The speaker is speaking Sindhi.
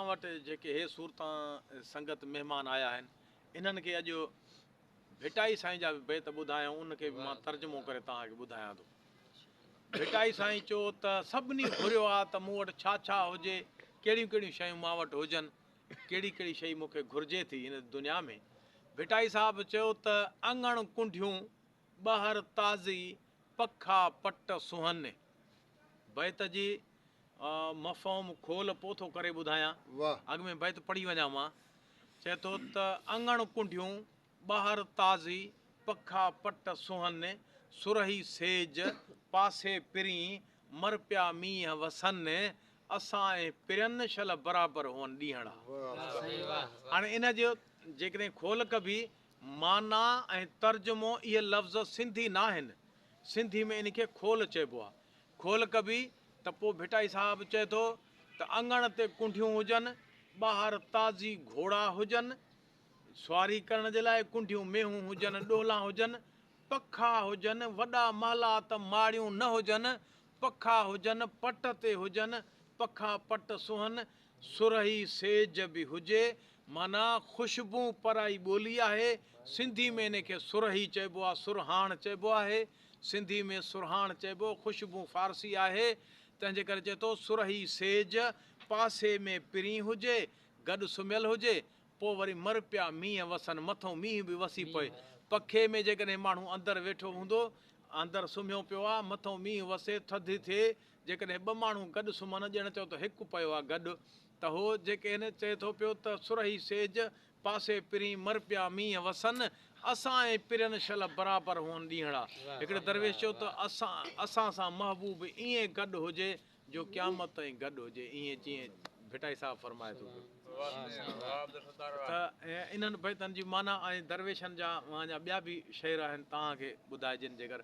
وٽ جيڪي هي سورتان سنگت مهمان آيا آهن انهن کي اڄ ڀٽائي سائين جا به بيت ٻڌايائون ان کي به مان ترجمو ڪري توهان کي ٻڌايان ٿو. ڀٽائي سائين چيو ته سڀني گهريو آ ته مون وٽ ڇا ڇا هجي، ڪهڙيون ڪهڙيون شيون مان وٽ هجن، ڪهڙي ڪهڙي شيء مون کي گهرجي ٿي هن دنيا ۾. ڀٽائي صاحب چيو ته اڱڻ ڪنڍيون، ٻهر تازي، پکا پٽ سونهن. بيت جي مفهوم کول پوء ٿو ڪري ٻڌايان، اڳ ۾ بيت پڙهي وڃان مان. چئي ٿو ته اڱڻ ڪنڍيون، ٻهر تازي، پکا پٽ سونهن، سرهي سيج، پاسي پرين، مر پيا مينهن وسن، اسان ۽ پرين شل برابر هئن ڏينهڙا. هاڻي ان جو جيڪڏهن کول ڪبي، معنيٰ ۽ ترجمو اهي لفظ سنڌي ناهن، سنڌي ۾ ان کي کول چئبو آهي. کول ڪبي ته پوء ڀٽائي صاحب چئي ٿو ته اڱڻ تي ڪنڍيون هجن، ٻاهر تازي گهوڙا هجن، سواري ڪرڻ جي لاء ڪنڍيون مينهون هجن، ڏولا هجن، پکا هجن، وڏا محلات ماڙيون نه هجن، پکا هجن، پٽ تي هجن، پکا پٽ سونهن، سرهي سيج به هجي، معنيٰ خوشبو پرائي ٻولي آهي، سنڌي ۾ ان کي سرهي چئبو آهي، سرهاڻ چئبو آهي، سنڌي ۾ سرهاڻ چئبو، خوشبو فارسي آهي، تنهن جي ڪري چئي ٿو، سرهي سيج، پاسي ۾ پرين هجي، گڏ سمهيل هجي، پوء وري مر پيا مينهن وسن، مٿئون مينهن به وسي پوي. پکي ۾ جيڪڏهن ماڻهو اندر ويٺو هوندو، اندر سمهيو پيو آ، مٿئون مينهن وسي، ٿڌ ٿئي، جيڪڏهن ٻه ماڻهو گڏ سمهن، ڄڻ چئو ته هڪ پيو آ گڏ، ته هو جيڪي هن چئي ٿو پيو ته سرهي سيج، پاسي پرين، مر پيا مينهن وسن، اسان ۽ پرين شل برابر هئن ڏينهڙا. هڪڙي درويش چيو ته اسان اسان سان محبوب ائين گڏ هجي، جو قيامت تائين گڏ هجي، ائين جيئن ڀٽائي صاحب فرمائي ٿو پيو ته انهن بيتن جي معنيٰ ۽ درويشن جا اڃا ٻيا به شعر آهن توهان کي ٻڌائجن جيڪر.